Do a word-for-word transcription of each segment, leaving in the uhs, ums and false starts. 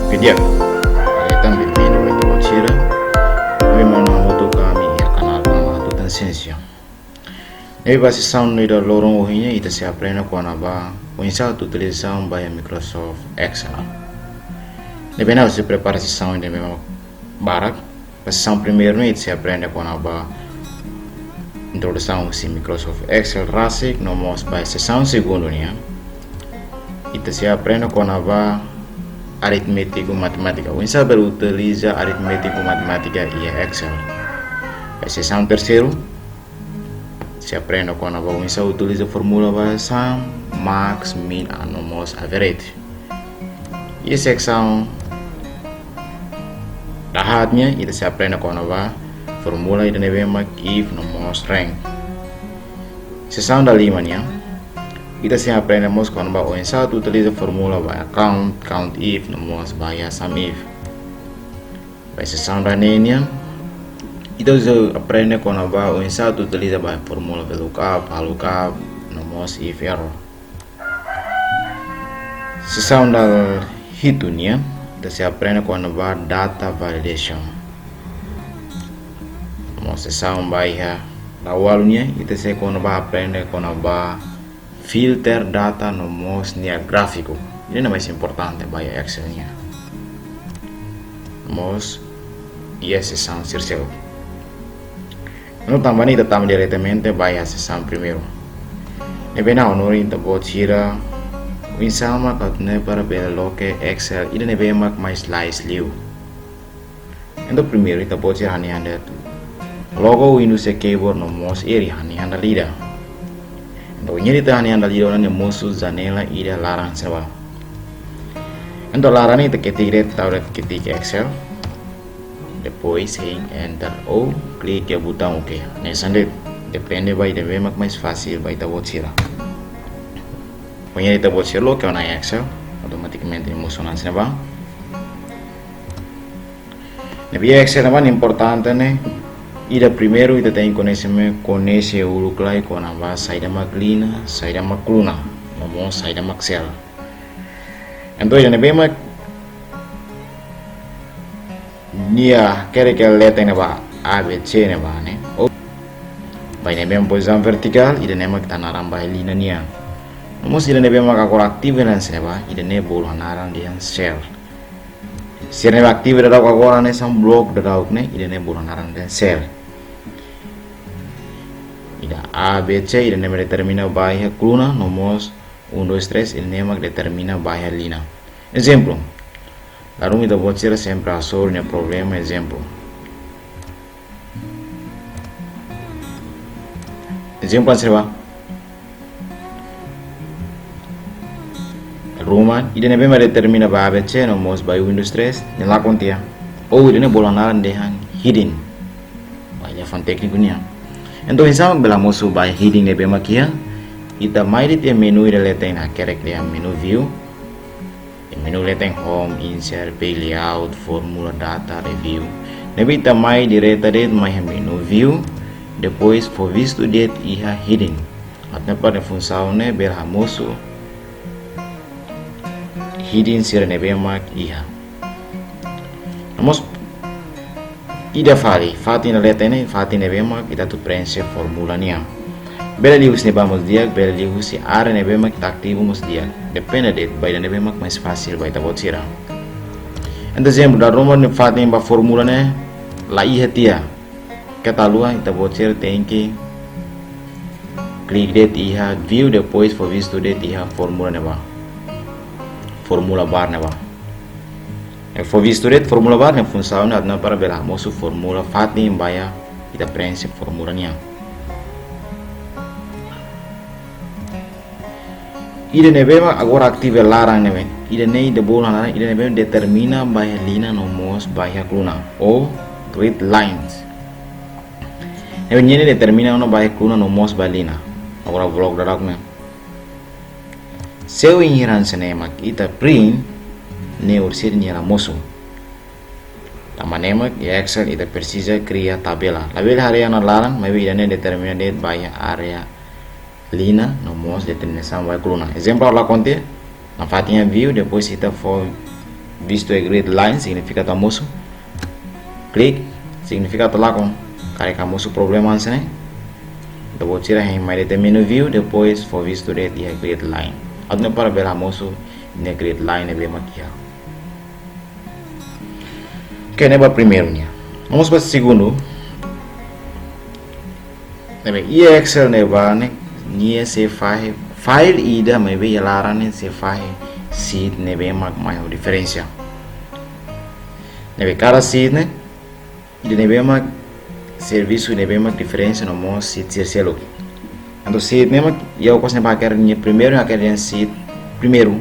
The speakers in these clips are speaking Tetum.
Oke, di'ak. Entaun, benvindu ba ita-boot sira. Ne'ebé mak hamutuk ho ami iha kanál Pama Tutan Siénsia. Ne'ebé ba sesaun ida loron ohin nian ita sei aprende kona-ba oinsá atu utilizasaun ba iha Microsoft Excel. Ne'ebé ita sei prepara sesaun ida ne'ebé mak barak. Ba sesaun primeiru ne'e ita sei aprende kona-ba introdusaun husi Microsoft Excel rasik, no mós ba sesaun segundu nian ita sei aprende kona-ba aritmétiku matemátika. Oinsá bele utiliza aritmétiku matemátika iha Excel. Ba sesaun terseiru sei aprende kona-ba oinsá utiliza fórmula ba sum, max, min, no mós average. Iha sesaun dahaat nian ita sei aprende kona-ba fórmula ida ne'ebé mak if no mós rank. Sesaun dalima nian ita sei aprende mós kona-ba oinsá atu utiliza fórmula ba count, count if no mós ba iha sum if. Ba sesaun daneen nian ita sei aprende kona-ba oinsá atu utiliza ba fórmula VLOOKUP, HLOOKUP no mós if error. Sesaun dahitu nian ita sei aprende kona-ba data validation. No mós sesaun ba iha daualu nian ita sei kona-ba aprende kona-ba filter data no mós nia gráfiku. Ida-ne'e mais importante ba iha Excel nian. No mós iha sesaun sira seluk. No tanba ne'e ita tama diretamente ba iha sesaun primeiru. Ne'ebé ha'u hanorin ita-boot sira oinsá mak atu nune'e para bele loke Excel ida ne'ebé mak mais lais liu. Entaun primeiru ita-boot sira hanehan de'it logo Windows iha keyboard no mós eri hanehan dala ida. Entaun ohin ita hanehan dala ida ona ne'e mosu janela ida laran sira ba. Entaun laran ne'e ita ketik de'it, tau de'it ketik Excel. Depois hein enter ou klik iha butaun OK. Hanesan de'it, depende ba ida ne'ebé mak mais fasil ba ita-boot sira. Ohin ita-boot sira loke ona iha Excel, automatikamente mosu ona hanesan ne'e ba. Ne'ebé iha Excel ne'ebá ne'e importante ne'e, ida primeiru ita tenke koñese, koñese uluk lai kona-ba saida mak liña, saida mak koluna, no mós saida mak cell. Entaun ida ne'ebé mak nia hakerek iha leten ne'ebá, A B C ne'ebá ne'e. Ou ba ida ne'ebé mak pozisaun vertikál, ida ne'e mak ita hanaran ba iha liña nian. No mós ida ne'ebé mak agora ativu hanesan ne'ebá, ida ne'e bolu hanaran dehan cell. Sira ne'ebé ativu daudauk agora ne'e hanesan blok daudauk ne'e, ida ne'e bolu hanaran dehan cell. Ida A B C, ida ne'e mak determina ba iha koluna, no mós um, dois, três, ida ne'e mak determina ba iha liña. Ezemplu, dala ruma ita-boot sira sempre hasoru nia problema, ezemplu. Ezemplu hanesan ne'ebá. Dala ruma, ida ne'ebé mak determina ba A B C, no mós ba Windows três, ne'e lakon tiha. Ou ida ne'e bolu hanaran dehan hidden. Ba iha liafuan tékniku nian. Entaun oinsá mak bele mosu ba hidden ne'ebé mak iha, ita mai de'it iha menu ida leten ne'ebé hakerek dehan menu view. Iha menu leten home, insert, page layout, formula, data, review. Ne'ebé ita mai direta de'it mai iha menu view, depois fó vistu de'it iha hidden. Atu nune'e para funsaun ne'e bele hamosu hidden sira ne'ebé mak iha. No mós ida fali, fatin ida leten ne'e, fatin ne'ebé mak ita atu preenxe formula nian. Bele liuhusi ne'ebá mós di'ak, bele liuhusi área ne'ebé mak ita ativu mós di'ak. Depende de'it ba ida ne'ebé mak mais fasil ba ita-boot sira. Entaun ezemplu, dala ruma ne'e fatin ba formula ne'e la iha tiha. Keta haluha, ita-boot sira tenke klik de'it iha view, depois fó vistu de'it iha formula ne'ebá. Formula bar ne'ebá. Ne'e fó vistu de'it formula bar ne'e funsaun ne'e atu nune'e para bele hamosu formula fatin ba iha ita preenxe formula nian. Ida ne'ebé mak agora ativu iha laran ne'e, ida ne'e ita bolu hanaran, ida ne'ebé determina ba iha liña no mós ba iha koluna, ou grid lines. Ne'ebé nian ne'e determina ona ba iha koluna no mós ba iha liña. Agora blok daudauk ne'e. Se ohin hira hanesan ne'e mak ita print, ne'e orsida nia la mosu. Tanba ne'e mak iha Excel ita presiza kria tabela. Labele haree ona laran, maibé ida ne'e determina de'it ba iha área liña, no mós determinasaun ba iha koluna. Ezemplu, ha'u lakon tiha, nafatin iha view, depois ita fó Visto iha grid line signifika atu hamosu. Klik, signifika atu lakon. Karik hamosu problema hanesan ne'e, ita-boot sira hein mai de'it iha menu view, depois fó visto de'it iha grid line. Atu nune'e para bele hamosu nia grid line ne'ebé mak iha. Oke, ne'e ba primeiru nian. Vamos ba segundu. Ne'ebé iha Excel ne'ebá ne'e, nia sei fahe file ida maibé iha laran ne'e sei fahe sheet ne'ebé mak mai ho diferensa. Ne'ebé kada sheet ne'e, ida ne'ebé mak servisu ne'ebé mak diferensa no mós sheet sira seluk. Entaun sheet ne'e mak iha okos ne'ebá hakerek nia primeiru, hakerek nia sheet primeiru.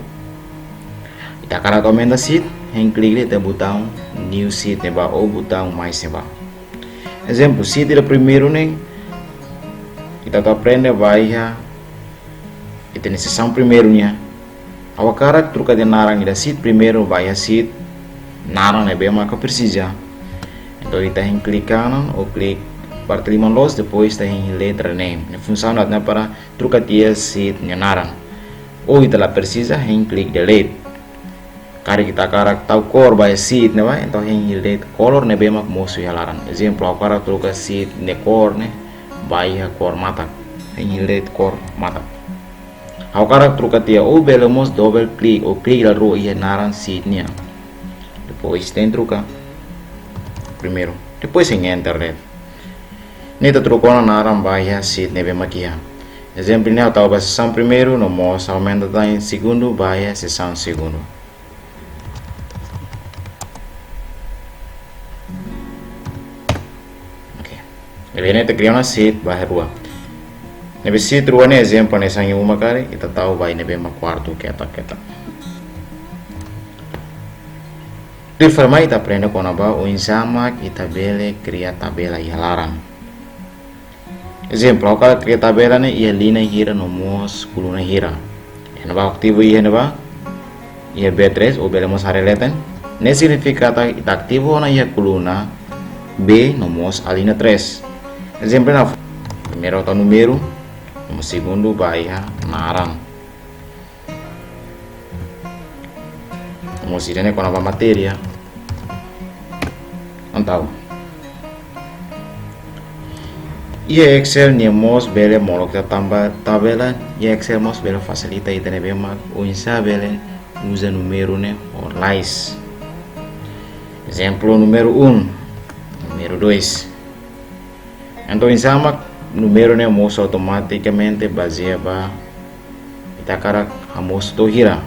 Ita hakarak aumenta sheet, hein klik de'it iha butaun new sheet ne'ebá ou butaun mais ne'ebá. Ezemplu, sheet ida primeiru ne'e, ita atu aprende ba iha ita-nia sesaun primeiru nian. Ha'u hakarak troka tiha naran ida sheet primeiru ba iha sheet naran ne'ebé mak ha'u presiza. Entaun ita hein klik kanan ou klik parte liman loos, depois ita hein hili letra name. Nia funsaun atu nune'e para troka tiha sheet nia naran. Ou ita la presiza, hein klik delete. Karik ita hakarak tau kór ba iha sheet ne'ebá, entaun hein hili de'it color ne'ebé mak mosu iha laran. Ezemplu, ha'u hakarak troka sheet nia kór ne'e ba iha kór matak. Hein hili de'it kór matak. Ha'u hakarak troka tiha, ou bele mós double click ou klik dala rua iha naran sheet nian. Depois hein troka primeiru. Depois hein enter de'it. Ne'e ita troka ona naran ba iha sheet ne'ebé mak iha. Ezemplu ne'e ha'u tau ba sesaun primeiru, no mós aumenta tan segundu ba iha sesaun segundu. Oke. Ne'ebé ne'e ita kria ona sheet ba iha rua. Ne'ebé sheet rua ne'e ezemplu hanesan iha uma karik, ita tau ba iha ne'ebé mak kuartu ketak-ketak. Tuir fali mai ita aprende kona-ba oinsá mak ita bele kria tabela iha laran. Ezemplu, ha'u hakarak kria tabela ne'e iha liña hira no mós koluna hira. Iha ne'ebá ativu iha ne'ebá, iha B três ou bele mós haree leten. Ne'e signifika katak ita ativu ona iha koluna B no mós a liña três. Ezemplu, na primeiru atu númeru, no segundu ba iha naran. Mós ida-ne'e kona-ba matéria. Entaun, iha Excel nia mós bele molok ita tamba tabela, iha Excel mós bele fasilita ita ne'ebé mak oinsá bele uza númeru ne'e ho lais. Ezemplu, númeru um, númeru dois. Entaun, oinsá mak númeru ne'e mosu automatikamente bazeia ba ita hakarak hamosu to'o hira.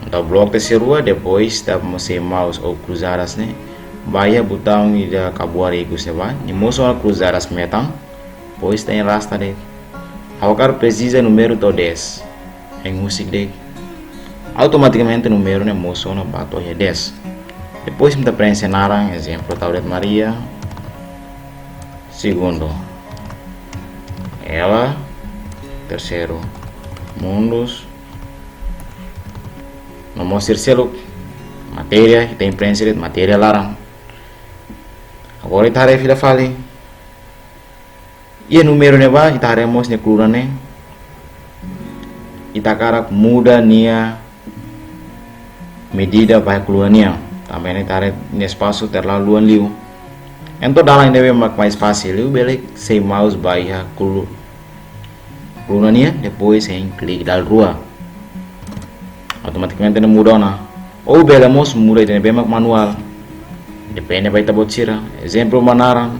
Entaun, bloku ida sei rua, depois ita sei mouse ou kruzadas ne'e ba iha butaun ida kabuar ikus ne'ebá, nia mosu ona kruzadas metan, depois ita arrasta de'it. Ha'u hakarak presiza númeru to'o dez. Hein husik de'it. Automatikamente númeru ne'e mosu ona ba to'o iha dez. Depois ita preenxe naran, ezemplu, tau de'it Maria, segundu. Ela, terseiru. Mundus. No mós sira seluk. Matéria, ita preenxe de'it matéria laran. Agora ita haree fila fali. Iha númeru ne'ebá, ita haree mós nia koluna ne'e. Ita hakarak muda nia medida ba iha koluna nian. Tanba ne'e ita haree nia espasu terlalu luan liu. Entaun dalan ne'ebé mak mais fasil liu, bele sei mouse ba iha kolu-, koluna nian, depois hein klik dala rua. Automatikamente ne'e muda ona. Ou bele mós muda ida ne'ebé mak manuál. Depende ba ita-boot sira. Ezemplu, ba naran.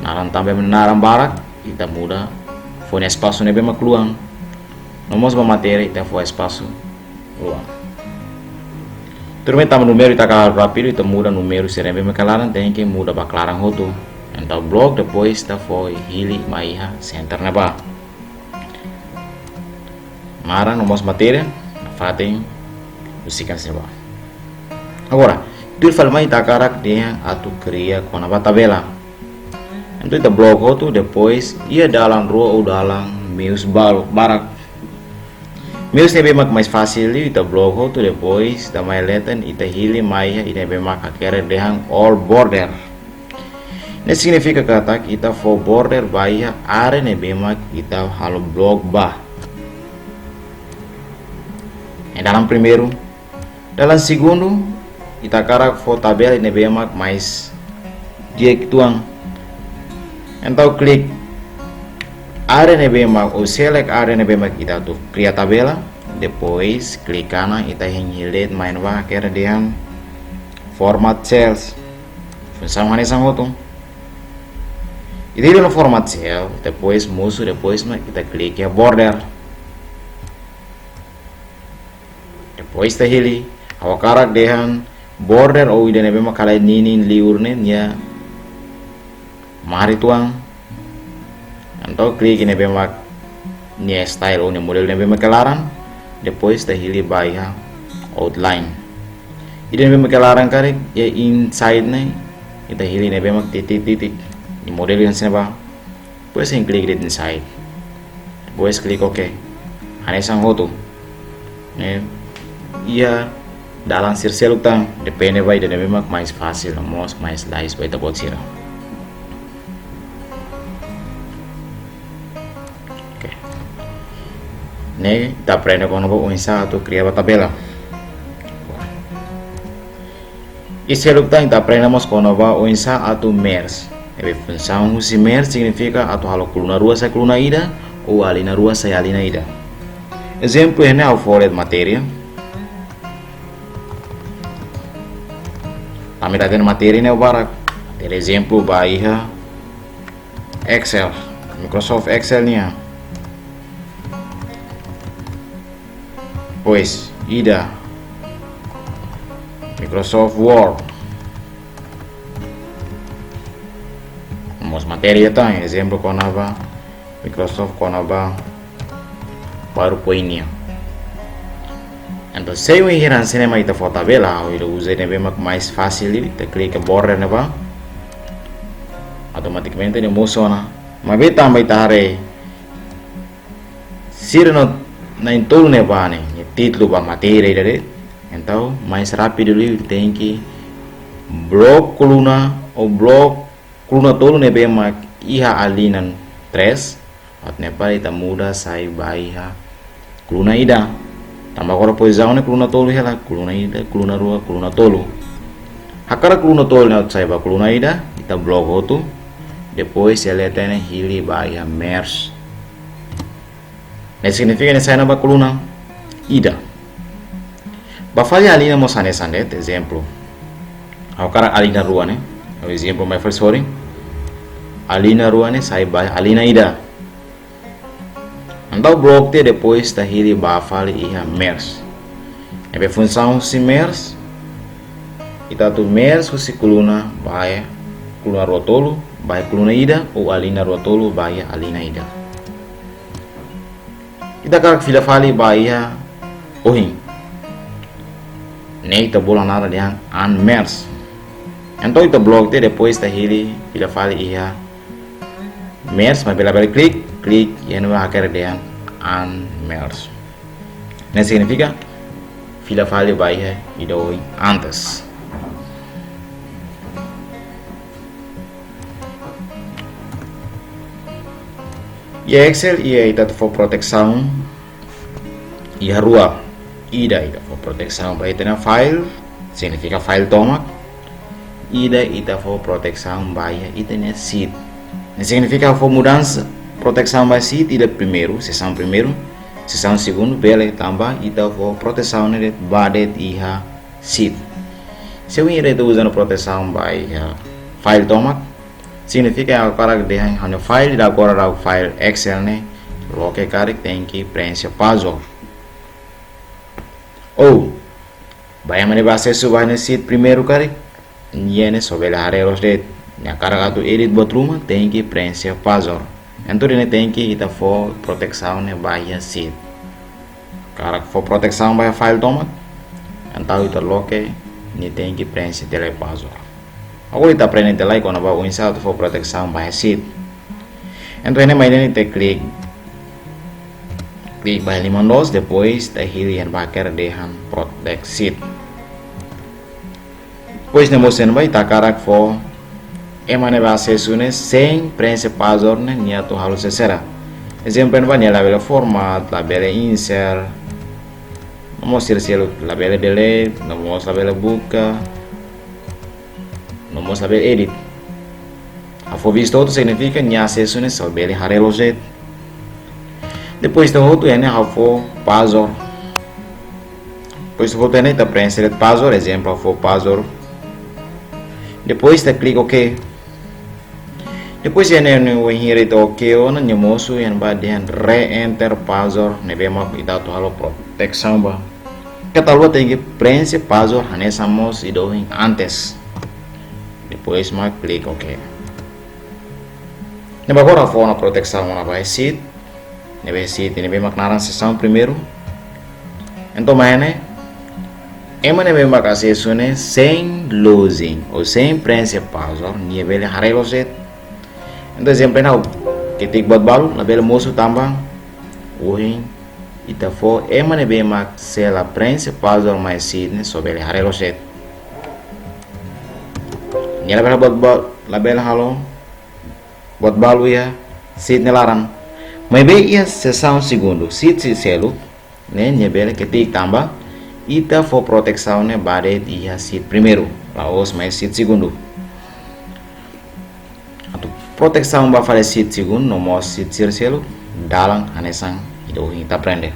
Naran tanba naran barak, ita muda fó nia espasu ne'ebé mak luan. No mós ba matéria, ita fó espasu luan. Tuirmai tanba númeru ita hakarak rápidu, ita muda númeru sira ne'ebé mak iha laran, tenke muda ba klaran hotu. Entaun bloku, depois ita fó hili mai iha center ne'ebá. Naran no mós matéria, nafatin husik hanesan ne'ebá. Agora, tuir fali mai ita hakarak dehan atu kria kona-ba tabela. Entaun ita bloku hotu, depois iha dalan rua ou dalan meius balu, barak. Meius ne'ebé mak mais fasil liu, ita bloku hotu, depois ita mai leten, ita hili mai iha ne'ebé mak hakerek dehan all border. Ne'e signifika katak ita fó border ba iha área ne'ebé mak ita halo bloku ba. Iha dalan primeiru, Dalam segundu, ita hakarak fó tabela ne'ebé mak mais di'ak uitoan. Entaun klik área ne'ebé mak, ou select área ne'ebé mak ita atu kria tabela. Depois klik kanan, ita hein hili de'it mai ne'ebá hakerek dehan format cells. Funsaun hanesan hotu. Ita hili ona format cell, depois mosu, depois mak ita klik iha border. Depois ita hili, ha'u hakarak dehan border ou ida ne'ebé mak halai ninin liur ne'e nia maran uitoan. Entaun klik ne'ebé mak nia style ou nia modelu ne'ebé mak iha laran. Depois ita hili ba iha outline. Ida ne'ebé mak iha laran karik, iha inside ne'e, ita hili ne'ebé mak titik-titik. Nia modelu hanesan ne'ebá. Depois hein klik de'it inside. Depois klik OK. Hanesan hotu. Ne'e, iha dalan sira seluk tan, depende ba ida ne'ebé mak mais fasil, mós mais lais ba ita-boot sira. Oke. Ne'e, ita aprende kona-ba oinsá atu kria ba tabela. Iha seluk tan ita aprende mós kona-ba oinsá atu merge. Ne'ebé funsaun husi merge signifika atu halo koluna rua sai koluna ida, ou alina rua sai alina ida. Ezemplu, iha ne'e ha'u fó de'it matéria. Tanba ita hatene matéria ne'e barak. Hatene ezemplu ba iha Excel, Microsoft Excel nian. Depois, ida, Microsoft Word. Mós matéria tan, ezemplu kona-ba Microsoft kona-ba PowerPoint nian. Entaun, se ohin hira hanesan ne'e mak ita fó tabela, ou ita uza ne'ebé mak mais fasil, ita klik border ne'ebá, automatikamente nia mosu ona. Maibé tanba ita haree sira no na'in-tolu ne'ebá ne'e, nia títulu ba matéria ida de'it. Entaun, mais rápidu liu, tenke blok koluna, ou blok koluna tolu ne'ebé mak iha alina três, atu nune'e para ita muda sai ba iha koluna ida. Tanba agora pozisaun ne'e koluna tolu hela, koluna ida, koluna rua, koluna tolu. Hakarak koluna tolu ne'e atu sai ba koluna ida, ita blok hotu, depois ita hatene hili ba iha merge. Ne'e signifika nia sai ona ba koluna ida. Ba fali alina mós hanesan de'it, ezemplu. Ha'u hakarak alina rua ne'e. Ha'u ezemplu mai fali, sorry. Alina rua ne'e sai ba alina ida. Entaun blok tiha, depois ita hili ba fali iha merge. Ne'ebé funsaun husi merge, ita atu merge husi koluna ba iha koluna rua tolu ba iha koluna ida, ou alina rua tolu ba iha alina ida. Ita hakarak fila fali ba iha ohin. Ne'e ita bolu naran dehan unmerge. Entaun ita blok tiha, depois ita hili fila fali iha merge, maibé labele klik, klik iha ne'ebé hakerek dehan unmerge. Ne'e signifika fila fali ba iha ida ohin antes. Iha Excel, iha ita atu fó protesaun iha rua. Ida ita fó protesaun ba ita-nia file, signifika file tomak. Ida ita fó protesaun ba iha ita-nia sheet. Ne'e signifika fó mudansa, protesaun ba sheet, ida primeiru, sesaun primeiru, sesaun segundu, bele tanba ita fó protesaun ne'e de'it ba de'it iha sheet. Se ohin ita uza ona protesaun ba iha file tomak, signifika ha'u hakarak dehan ha'u-nia file ida agora, ha'u-nia file Excel ne'e, loke karik tenke prenxe password. Ou, ba ema ne'ebé asesu ba iha sheet primeiru karik, nia ne'e só bele haree loos de'it. Nia hakarak atu edit buat ruma, tenke prenxe password. Entaun ida-ne'e tenke ita fó protesaun ne'e ba iha sheet. Hakarak fó protesaun ba iha file tomak, entaun ita loke, nia tenke prenxe tiha lai password. Agora ita aprende tiha lai kona-ba oinsá atu fó protesaun ba iha sheet. Entaun iha ne'e mai ne'e ita klik, klik ba iha liman doos, depois ita hili iha ne'ebá hakerek dehan protect sheet. Depois ne'e mosu iha ne'ebá, ita hakarak fó ema ne'ebé asesu ne'e sein prenxe password ne'e, nia atu halo sesera. Ezemplu, iha ne'ebá nia labele format, labele insert, Nomós sira seluk labele delete, nomós labele buka, nomós labele edit. Ha'u fó visto hotu signifika nia asesu ne'e só bele haree loos de'it. Depois ita hotu iha ne'e ha'u fó password. Depois ita hotu iha ne'e ita preenxe de'it password, ezemplu ha'u fó password. Depois ita klik OK. Depois iha ne'e, ne'e ohin ita OK ona, nia mosu iha ne'ebá dehan re-enter password ne'ebé mak ita atu halo protesaun ba. Keta haluha tenke preenxe password hanesan mós ida ohin antes. Depois mak klik OK. Ne'ebá agora fó ona protesaun ona ba site. Ne'ebé site ne'ebé mak naran sesaun primeiru. Entaun mai ne'e, ema ne'ebé mak asesu ne'e sein login ou sein preenxe password, nia bele haree loos de'it. Entaun ezemplu ne'e ha'u ketik buat balu, labele mosu tanba ohin ita fó ema ne'ebé mak sei la preenxe password mai site ne'e só bele haree loos de'it. Nia labele buat ba-, labele halo buat balu iha site nia laran. Maibé iha sesaun segundu, site, site seluk ne'e nia bele ketik tanba ita fó protesaun ne'e ba de'it iha site primeiru, la'ós mai site segundu. Atu protesaun ba fali site segundu, nomós site sira seluk, dalan hanesan ida ohin ita aprende.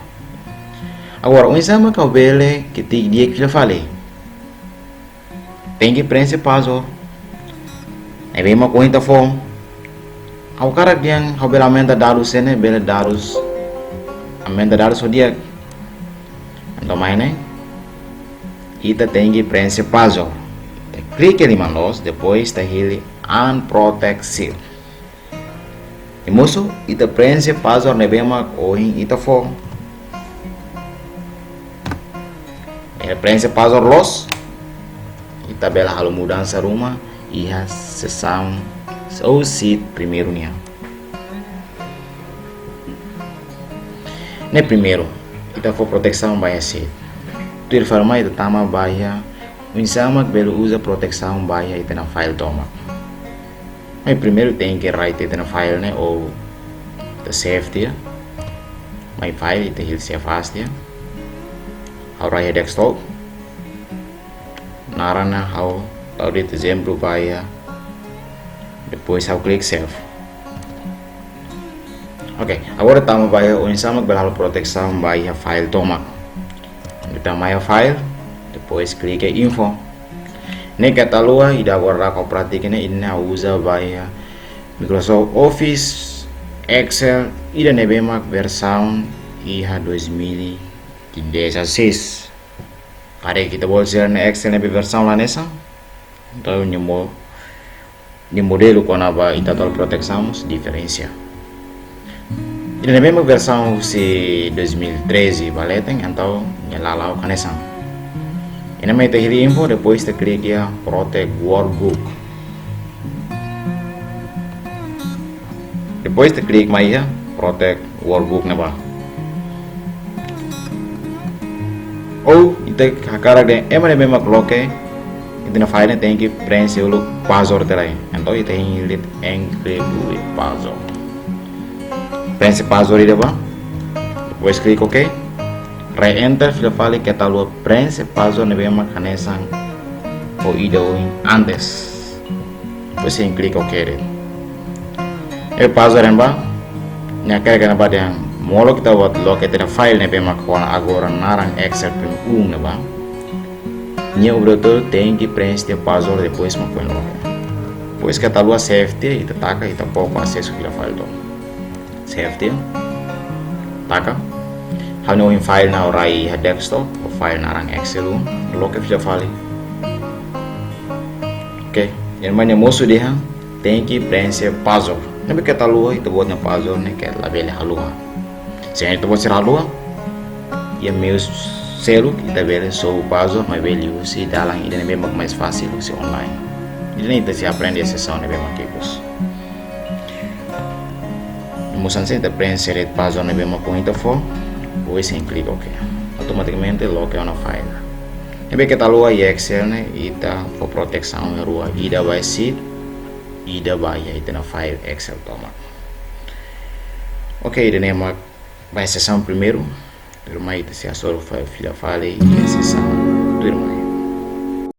Agora, oinsá mak ha'u bele ketik di'ak fila fali? Tenke preenxe password ne'ebé mak ohin ita fó. Ha'u hakarak dehan ha'u bele aumenta dadus sira-ne'e, bele dadus, aumenta dadus ho di'ak. Entaun mai ne'e, ita tenke preenxe password. Ita klik iha liman loos, depois ita hili unprotect site. Nia mosu, ita preenxe password ne'ebé mak ohin ita fó. Ita preenxe password loos, ita bele halo mudansa ruma iha sesaun ou site primeiru nian. Ne'e primeiru, ita fó protesaun ba iha site. Tuir fali mai ita tama ba iha oinsá mak bele uza protesaun ba iha ita-nia file tomak. Mai primeiru tenke rai ita-nia file ne'e ou ita save tiha. Mai file ita hili save as tiha. Ha'u rai iha desktop. Naran ne'e ha'u tau de'it ezemplu ba iha. Depois ha'u klik save. Oke, agora tama ba iha oinsá mak bele halo protesaun ba iha file tomak. Ita mai iha file, depois klik iha info. Ne'e keta haluha, ida agora ha'u pratika ne'e, ida-ne'e ha'u uza ba iha Microsoft Office, Excel, ida ne'ebé mak versaun iha dois mil e dezasseis. Karik ita-boot sira-nia Excel ne'ebé versaun la hanesan, entaun nia mo-, nia modelu kona-ba ita atu halo protesaun mós diferensa. Ida ne'ebé mak versaun husi dois mil e treze ba leten, entaun nia la la'o hanesan. Iha ne'e mai ita hili info, depois ita klik iha Protect Workbook. Depois ita klik mai iha Protect Workbook ne'ebá. Ou ita hakarak dehan ema ne'ebé mak loke ita-nia file ne'e tenke preenxe uluk password tiha lai. Entaun ita hili encrypt with password. Preenxe password ida bá. Depois klik OK. Re-enter fila fali, keta haluha preenxe password ne'ebé mak hanesan ho ida ohin antes. Depois ita klik OK de'it. E password ne'ebá, nia hakarak dehan ba dehan molok ita-boot loke ita-nia file ne'ebé mak agora naran Excel primeiru ne'ebá. Nia obrigatóriu tenke preenxe tiha password depois mak foin loke. Depois keta haluha save tiha, ita taka, ita koko asesu fila fali tomak. Save tiha. Taka. Ha'u-nia ohin file ne'e ha'u rai iha desktop, file naran Excel um, loke fila fali. Oke, iha ne'e mai nia mosu dehan tenke preenxe password. Ne'ebé keta haluha, ita-boot nia password ne'e keta labele haluha. Se ita-boot sira haluha, iha meius seluk ita bele sobu password, maibé liuhusi dalan ida ne'ebé mak mais fasil husi online. Ida-ne'e ita sei aprende iha sesaun ne'ebé mak ikus. Mosu hanesan ita preenxe de'it password ne'ebé mak ohin ita fó, depois ita klik OK. Automatikamente loke ona file. Ne'ebé keta haluha iha Excel ne'e ita fó protesaun iha rua, ida ba iha sheet, ida ba iha ita-nia file Excel tomak. Oke, ida-ne'e mak ba iha sesaun primeiru. Tuirmai ita sei hasoru fali, fila fali iha sesaun tuirmai.